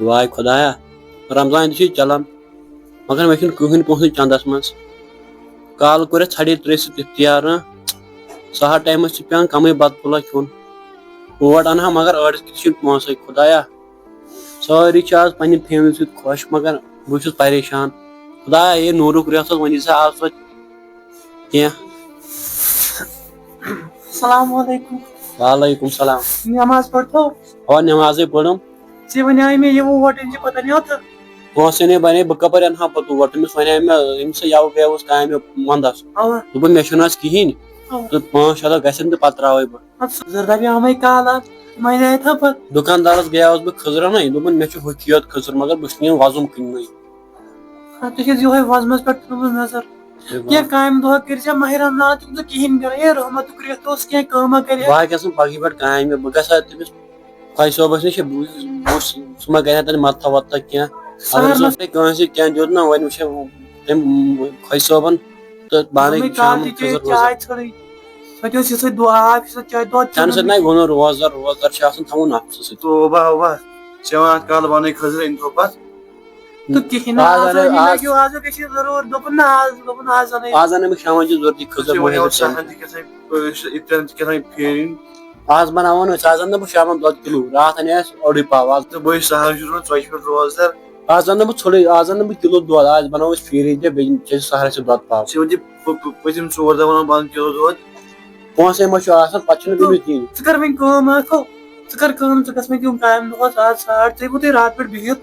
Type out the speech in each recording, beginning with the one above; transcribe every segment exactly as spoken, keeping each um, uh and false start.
واے خۄدایا، رمضان تہِ چھُے چلان، مگر مےٚ چھُنہٕ کٕہٕنۍ پونٛسہٕ چندس منٛز۔ کالہٕ کوٚر اَسہِ ژھڑے ترٛیش سۭتۍ اِفتار، ہاں۔ سہر ٹایمس چھِ پٮ۪وان کمٕے بتہٕ پھوٚلہ کھیوٚن۔ اوٹ انہٕ ہا، مگر أڑِس کِتھ چھِنہٕ پونٛسَے۔ خۄدایا، سٲری چھِ آز پننہِ فیملی سۭتۍ خۄش، مگر بہٕ چھُس پریشان۔ خۄدایا، یے نوٗرُک رٮ۪تھ اوس، وۄنۍ یی سا آز توتہِ کینٛہہ۔ السلام علیکم۔ وعلیکم السلام۔ نماز پرتو؟ او، نمازے پٔرٕم۔ ژےٚ وَنیٛاے مےٚ یہِ اوٹ أنۍ زِ پتہٕ اَنیٛاو تہٕ۔ پونٛسہٕ نے بنے، بہٕ کَپٲرۍ اَنہٕ ہا پتہٕ اوٹ؟ تٔمِس وَنیٛاے مےٚ، ییٚمہِ سۭتۍ یَوٕ گٔیوس کامہِ وَنٛدَس۔ اَوا۔ دوٚپُن، مےٚ چھُنہٕ آز کِہیٖنۍ۔ اَوا۔ تہٕ پانٛژھ شےٚ دۄہ گژھن تہٕ پتہٕ ترٛاوَے بہٕ۔ اَدٕ سُہ زٔر دَپہِ آمَے کالہٕ، وۄنۍ آیہِ تھا پتہٕ۔ دُکاندارَس گٔیاوس بہٕ خٔزٕر اَنٕنۍ، دوٚپُن، مےٚ چھُ ہُہ کیوت خٔزٕر، مگر بہٕ چھُس نِوان وۄزُم کٕننُے۔ اَدٕ تُہۍ چھِو یِہوٚے وۄزمَس پٮ۪ٹھ تھٲومٕژ نظر۔ ہے، کینٛہہ کامہِ دۄہ کٔرۍ زِ ماہِ رمضان تہِ نہٕ کِہیٖنۍ کران۔ ہے، رحمتُک رٮ۪تھ اوس، کینٛہہ کٲمہ کرِ ہا۔ بہٕ ہا گژھٕ پگہٕے پٮ۪ٹھ کامہِ، بہٕ گژھٕ ہا تٔمِس خۄجہِ صٲبَس نِش، بہٕ وٕچھٕ سُہ ما کرِ ہا تَتہِ مَدتھا وَدتھا کینٛہہ۔ اگر سُہ کٲنٛسہِ کینٛہہ دیُت نہ، وۄنۍ وٕچھِ ہا تٔمۍ خۄجہِ صٲبَن تہٕ پانَے دوٚپمَے شامَن کالہٕ تہِ چیٚیہِ خٔزٕر وٕزٕر۔ چاے ژھٔرٕے۔ سۄ تہِ ٲس یِژھٕے دُعا، آب چھِ سۄ چاے دۄد چٮ۪نہٕ سۭتۍ نہ گوٚو نہٕ روزدار، روزدار چھِ آسان تھاوُن نفسہٕ سۭتۍ۔ توبہ، توبہ۔ ژےٚ وَن اَتھ کالہٕ بَنٲے خٔزٕر أنۍ تو پَتہٕ۔ تہٕ کِہیٖنۍ نہٕ، آز آز اَنے، یہِ آز لَگیو، آز گژھِ یہِ ضروٗر۔ دوٚپُن نہ، آز، دوٚپُن آز اَنے۔ آز اَنے بہٕ شامَن چہِ ضروٗرتی خٔزٕر، ژےٚ وَنیو مۄہنیو سَہَن تہِ کیٛاہ تام، أسۍ چھِ اِتھ کٔنۍ کیٛاہ تام پھیرٕنۍ۔ آز بَناوو نہٕ أسۍ، آز اَنہٕ نہٕ بہٕ شامَن دۄد کِلوٗ، راتھ اَنے اَسہِ اوٚڑُے پاو آز۔ تہٕ بہٕ چھُس سَہَن چھُس وَنان، ژۄچہِ پٮ۪ٹھ روزدار۔ آز اَنہٕ نہٕ بہٕ ژھوٚلُے، آز اَنہٕ نہٕ بہٕ کِلوٗ دۄد، آز بَناوو أسۍ پھیٖرِتھ تہِ، بیٚیہِ چیٚیہِ سُہ سَہرَس سۭتۍ دۄد پاو۔ ژےٚ ووٚن تہِ پٔ-، پٔ-، پٔتِم ژور دۄہ وَنان بَنٛد کِلوٗ دۄد۔ پونٛسَے ما چھُ آسان، پَتہٕ چھُنہٕ تہٕ تٔمِس دِنۍ۔ ژٕ کَر وۄنۍ کٲم اَکھ ہو، ژٕ کَر کٲم، ژٕ گژھ وۄنۍ تِم کامہِ دۄہَس آز ساڑ ژےٚ ووتُے راتھ پٮ۪ٹھ بِہِتھ۔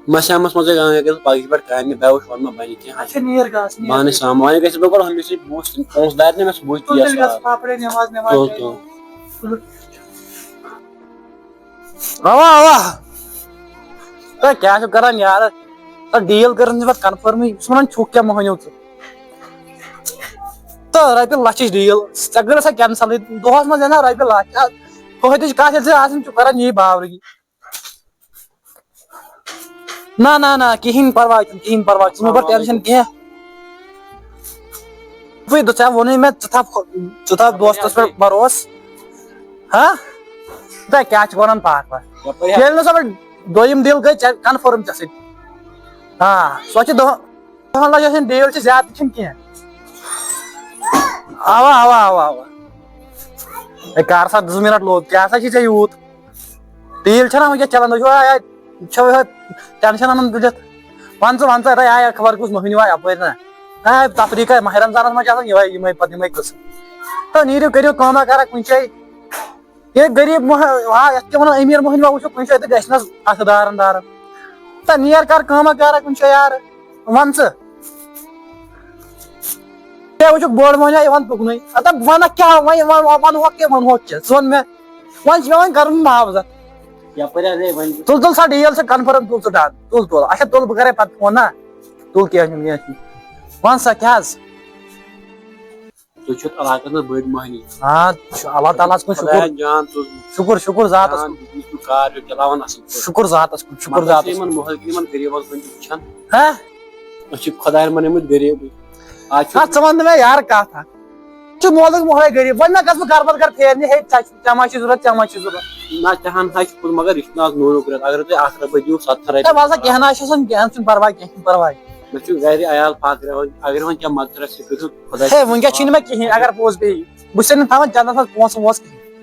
مَسیٛامَس منٛزٕے گژھٕ پَگہٕکہِ پٮ۪ٹھ کامہِ، بہٕ وٕچھِ وَنہٕ ما بَنہِ کینٛہہ۔ اچھا، نیر گژھ، نیر۔ پانَے سام-، وۄنۍ گژھِ مےٚ گۄڈٕ ہُمِس سۭتۍ بوٗسٹ، پونٛسہٕ دارِ نہ مےٚ سُہ بوٗسٹ تُل تیٚلہِ گژھ پاپڑے نٮ۪ماز، نٮ۪ماز تُل، پَرِ۔ تُل۔ اَوا، اَوا۔ تہٕ کیٛاہ چھُکھ کران یارٕ؟ تہٕ ڈیٖل کٔرٕن ژےٚ پَتہٕ کَنفٲرمٕے، ژٕ وَنان چھُکھ کیٛاہ مۄہنیو ژٕ؟ تہٕ رۄپیہِ لَچھٕچ ڈیٖل، ژےٚ کٔرٕتھ سۄ کینسَلٕے، دۄہَس منٛز زینان رۄپیہِ لَچھ۔ اَدٕ فٲیدٕچ کَتھ ییٚلہِ ژٕ آسان چھُکھ کران یی باورٕے۔ نہ، نہ، نہ، کِہیٖنۍ پَرواے چھُنہٕ، کِہیٖنۍ پَرواے چھُنہٕ، مہٕ بَر ٹٮ۪نشَن کینٛہہ۔ بٕے دوٚپ، ژےٚ ووٚنُے مےٚ، ژٕ تھاو، ژٕ تھاو دوستَس پٮ۪ٹھ بَروسہٕ۔ ہا؟ تہٕ کیٛاہ چھُکھ وَنان پاپہٕ؟ یَپٲرۍ ہا۔ ییٚلہِ نہٕ سۄ وۄنۍ دوٚیِم ڈیٖل گٔے ژےٚ کَنفٲرٕم ژےٚ سۭتۍ۔ آ، سۄ چھِ دۄہ-، دۄہَن لَگہِ آسان ڈیٖل چھِ زیادٕ تہِ چھِنہٕ کینٛہہ۔ اَوا، اَوا، اَوا، اَوا۔ ہے، کر سا زٕ مِنٹ لوٚت، کیٛاہ سا چھِ ژےٚ یوٗت؟ ڈیٖل چھَنہ وٕنکٮ۪س چلان، تُہۍ چھِو آے، چھِو یِہوٚے ٹٮ۪نشَن اَنان تُلِتھ۔ وَن ژٕ، وَن ژٕ، اَتہِ آے خبر کُس مۄہنیوٗ آے اَپٲرۍ نہ۔ آے تفریٖقہ، ماہِ رمضانَس منٛز چھِ آسان یِہوٚے، یِمَے پَتہٕ یِمَے قٕصہٕ۔ تہٕ نیٖرِو، کٔرِو کٲمہ کارہ کُنہِ جایہِ۔ یہِ غریٖب مۄہ-، ہا، یَتھ کیٛاہ وَنان، أمیٖر مۄہنیوٗ وٕچھِو کُنہِ جایہِ تہٕ گژھِ نہ اَتھٕ دارَن دارَن۔ تہٕ نیر کر کٲمہ کارہ کُنہِ جایہِ یارٕ، وَن ژٕ۔ ہے، وٕچھُکھ، بوٚڑ مۄہنیو یِوان پُکنُے۔ ہتا، وَنکھ کیٛاہ، وۄنۍ وَن-، وَنہوکھ کیٛاہ، وَنہوکھ کیٛاہ؟ ژٕ وَن مےٚ، وۄنۍ چھِ مےٚ وۄنۍ کَرُن معاوضت۔ یَپٲرۍ حظ، ہے، وۄنۍ تُل، تُل سا ڈیٖل، سا کَنفٲرٕم، تُل ژٕ ڈَن، تُل، تُل۔ اچھا، تُل، بہٕ کَرَے پَتہٕ فون نا۔ تُل، کینٛہہ چھُنہٕ، کینٛہہ چھُنہٕ۔ وَن سا، کیٛاہ حظ؟ تُہۍ چھِو علاقَس منٛز بٔڑۍ مۄہنی۔ آ، چھُ اللہ تعالیٰ ہَس کُن شُکُر۔ خۄدایَن جان سوٗزمُت۔ شُکُر، شُکُر ذاتَس جان کُن۔ دیُتمُت، تُہۍ کار چھِو چلاوان اَصٕل پٲٹھۍ۔ شُکُر ذاتَس کُن، شُکُر مطلب، ذاتَس کُن۔ یِمَن مۄہَل کِنۍ یِمَن غریٖبَن کُن تہِ وٕچھان۔ ہہ؟ أسۍ چھِ خۄدایَن بَنٲومٕتۍ غریٖبٕے۔ آز چھُ اَتھ ژٕ وَن تہٕ مےٚ یارٕ کَتھ اَکھ۔ ژٕ مولٕکۍ مۄہلے غریٖب، وۄنۍ ما گژھٕ بہٕ گَرٕ پَتہٕ گَرٕ پھیرنہِ، ہے، ژےٚ چھُ، ژےٚ ما چھُے ضوٚرَتھ، ژےٚ ما چھُے ضوٚرَتھ؟ نہ، تہِ ہَن حظ چھُ، مگر یہِ چھُنہٕ آز نوٚو نوٚو رٮ۪تھ۔ اگر تُہۍ اَکھ رۄپَے دِیِو، سَتھ ہَتھ رۄپیہِ۔ ہے، وَلہٕ سا، کینٛہہ نہ حظ چھُ آسان، کینٛہہ چھُنہٕ پَرواے، کینٛہہ چھُنہٕ پَرواے۔ مےٚ چھُ گرِ عیال فاطرہ، اگر وۄنۍ کینٛہہ مدد آسہِ، تُہۍ کٔرِو خۄداے ہے، سٕنٛدِ وٕنکیٚس چھُنہٕ مےٚ کِہیٖنۍ، اگر پوٚز پیٚیہِ، بہٕ چھُسے نہٕ تھاوان چندس منٛز پونٛسہٕ وونٛسہٕ کِہیٖنۍ۔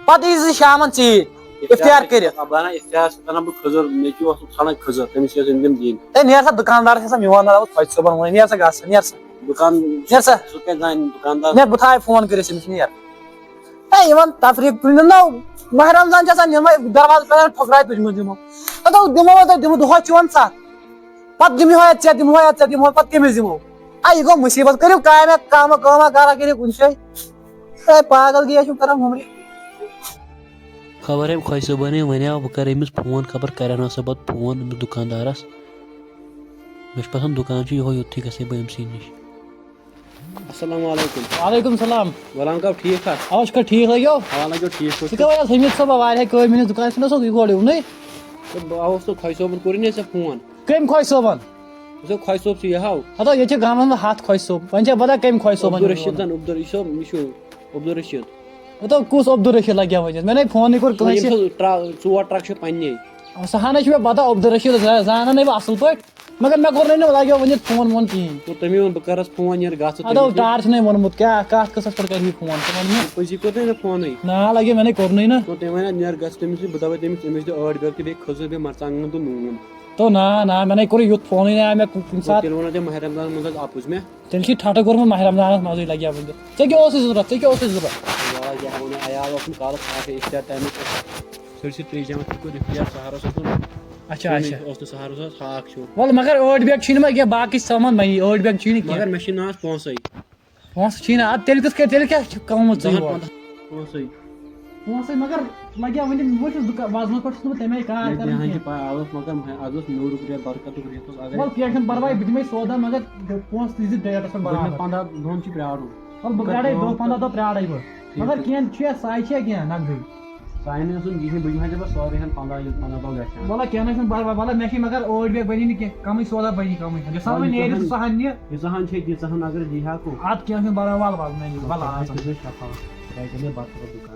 پتہٕ یی زِ شامن ژیٖرۍ اِفطار کٔرِتھ۔ بہٕ اَنہٕ اِفطارس پٮ۪ٹھ اَنہٕ بہٕ کھٔزٕر، مےٚ تہِ اوس نہٕ ژھانڈان کھٔزٕر، تٔمِس کیٛاہ ٲسۍ أمۍ تٔمۍ دِنۍ۔ ہے، نیر سا دُکاندارس چھِ آسان میون ناو خۄجہِ صٲبن وَنان، نیر سا گژھ سا، نیر سا۔ دُکان نیر سا۔ سُہ کیٛاہ زانہِ دُکاندار؟ نیر، بہٕ تھاوے فون کٔرِتھ أمِس، نیر۔ ہے، یِمن تفریٖق کُنہِ نہٕ، ماہِ رمضان چھِ آسان، یِمے دروازٕ پٮ۪ٹھ ٹھۄکراے تُجمٕژ یِمو۔ ہتو دِمو وۄنۍ تۄہہِ، دِمو دۄہس چھِ یِوان ستھ۔ پتہٕ دِمو ہے ژےٚ، دِمو ہے ژےٚ، دِمو پتہٕ کٔمِس دِمو؟ آ، یہِ گوٚو مُصیبت، کٔرِو کامہ، کامہ، کٲمہ کارا کٔرِو کُنہِ جایہِ۔ ہے، پاگل گٔیے چھِو کران ہُمرِ۔ خبر أمۍ خۄجہِ صٲبنٕے وَنیٛاو، بہٕ کَرٕ أمِس فون، خبر کَرن سا پَتہٕ فون أمِس دُکاندارَس۔ مےٚ چھُ باسان، دُکان چھُ یِہوٚے، یوٚتھٕے گژھٕ بہٕ أمۍ سٕے نِش۔ السلام علیکم۔ وعلیکم السلام۔ غلام کاک، ٹھیٖک ہا؟ اَوا، شُکر، ٹھیٖک لَگیو۔ اَوا لَگیو ٹھیٖک پٲٹھۍ۔ ژٕ کَوَے آز حمید صٲبا واریاہے کامہِ ہٕنٛدِس دُکانَس پٮ۪ٹھ اوسُکھ یِکوَٹے وُنُے؟ تہٕ بہٕ آوُس تہٕ خۄجہِ صٲبَن کوٚرُے نہ ژےٚ فون۔ کٔمۍ خۄجہِ صٲبَن؟ وٕچھو، خۄجہِ صٲب چھُ یہِ ہاو۔ ہَتو، ییٚتہِ چھِ گامَس منٛز ہَتھ خۄجہِ صٲب۔ وۄنۍ چھےٚ پَتہ کٔمۍ خۄجہِ صٲبَن چھِ عبدالرشیٖد وَنان۔ زَن، عبدالرشیٖد، یہِ چھُ عبدالرشیٖد۔ ہَتو، کُس عبدالرشیٖد لَگہِ ہا وۄنۍ؟ مےٚ نَے فونٕے کوٚر کٲنٛسہِ۔ ییٚمۍ سُنٛد ٹرٛا-، ژور ٹرٛک چھِ پنٛنے۔ سُہ ہنا چھُ مےٚ پتہ، عبدالرشیٖد زا-، زانان ہے بہٕ اصل پٲٹھۍ، مگر مےٚ کوٚر نہٕ، مےٚ لگیو ؤنِتھ فون وون کِہیٖنۍ۔ تو تٔمۍ ووٚن بہٕ کرس فون، یہِ گژھ ژٕ اَدٕ تٔمِس نِش۔ ٹار چھُنہٕ أمۍ ووٚنمُت، کیٛاہ، کتھ قٕصس پٮ۪ٹھ کرِ یہِ فون، ژٕ وَن مےٚ۔ پٔزی کوٚر نہٕ مےٚ فونٕے۔ نا لگیو، مےٚ نے کوٚرنُے نہ۔ تو تٔمۍ وَنیٛا، نیر گژھ تٔمِس نِش، بہٕ دَپے تٔمِس، أمِس دِ ٲٹھ بیگ تہٕ بیٚیہِ کھٔزٕر بیٚیہِ مرژٕوانٛگن تہٕ نوٗن۔ تو نا، نا، مےٚ نے کوٚرُے یُتھ فونٕے نہٕ آو مےٚ کُ-، کُنہِ تو ساتہٕ۔ تیٚلہِ وَنو تۄہہِ ماہِ رمضانَس منٛز حظ اَپُز مےٚ۔ تیٚلہِ چھُے ٹھٹہٕ کوٚرمُت ماہِ رمضانَس منٛزٕے، لگیو وٕنکیٚس۔ ژےٚ کیٛاہ اوسُے ضوٚرَتھ؟ ژےٚ کیٛاہ اوسُے ضوٚرَتھ؟ واہ، یہِ ہاوُن عیال اوسُم کالَس اَکھ اِفطار ٹایمَس پٮ۪ٹھ۔ سٲرسٕے ترٛیش جمع تہِ کوٚر اِفطار سحرَس اوس نہٕ اچھا، سیُنٕے، اچھا۔ اوس نہٕ سحرَس اوس ہاکھ کھیوٚن۔ وَلہٕ مگر ٲٹھ بیگ چھُے نہٕ وۄنۍ کینٛہہ، باقٕے سامان بَنی، ٲٹھ بیگ چھُے نہٕ کینٛہہ۔ مگر مےٚ چھِنہٕ آز پونٛسَے۔ پونٛسہٕ چھِی نہٕ، اَدٕ تیٚلہِ کِتھ کٔنۍ، تیٚلہِ کیٛاہ چھُ کَمومُت ژےٚ دَہَن یور؟ پنٛداہَن پونٛسَے۔ پونٛسَے، مگر لَگہِ ہا وۄنۍ، وۄنۍ چھُس بہٕ وَزنَس پٮ۪ٹھ چھُس نہٕ بہٕ تَمہِ آیہِ کار مےٚ کَران تہِ ہَن چھِ کینٛہہ۔ پَے، آز اوس، مگر آز اوس نوٚو رٮ۪تھ، برکتُک رٮ۪تھ اوس، اگر وَلہٕ کینٛہہ چھُنہٕ پَرواے، بہٕ دِمَے سودا، مگر پونٛسہٕ تہِ دِ ڈیٹَس پٮ۪ٹھ بہٕ دِمَے برابر۔ پنٛداہ دۄہَن چھِ پرٛارُن۔ وَلہٕ بہٕ بہٕ کَرٕ پرٛارَے کٲم دۄہ پنٛداہ دۄہ پرٛارَے بہٕ۔ ٹھیٖک مگر چھُ۔ کینٛہہ چھُ یا سَے چھِ یا کینٛہہ نقدٕے؟ سانہِ ٲسٕم یِہِنٛدۍ، بہٕ دِمہٕ ہا ژےٚ پَتہٕ سورُے ہَن پنٛداہ، ییٚلہِ پنٛداہ دۄہ گژھِ ہَن۔ وَلہٕ کینٛہہ نہ چھُنہٕ پَرواے، وَلہٕ مےٚ چھِ مگر ٲٹھ بیگ بَنی نہٕ کینٛہہ، کَمٕے سودا بَنی کَمٕے ہَن۔ یُس ہَن وۄنۍ نیرِ ییٖژاہ ہَن، تیٖژاہ ہَن نہِ۔ ییٖژاہ ہَن چھے، تیٖژاہ ہَن اگر دی ہا کو۔ اَدٕ کینٛہہ چھُنہٕ پَرواے، وَلہٕ وَلہٕ مےٚ نِش، وَلہٕ آ، ژٕ۔ تیٚلہِ چھِ شفا۔ تیٚلہِ بَتہٕ کھٮ۪تھ دُکان۔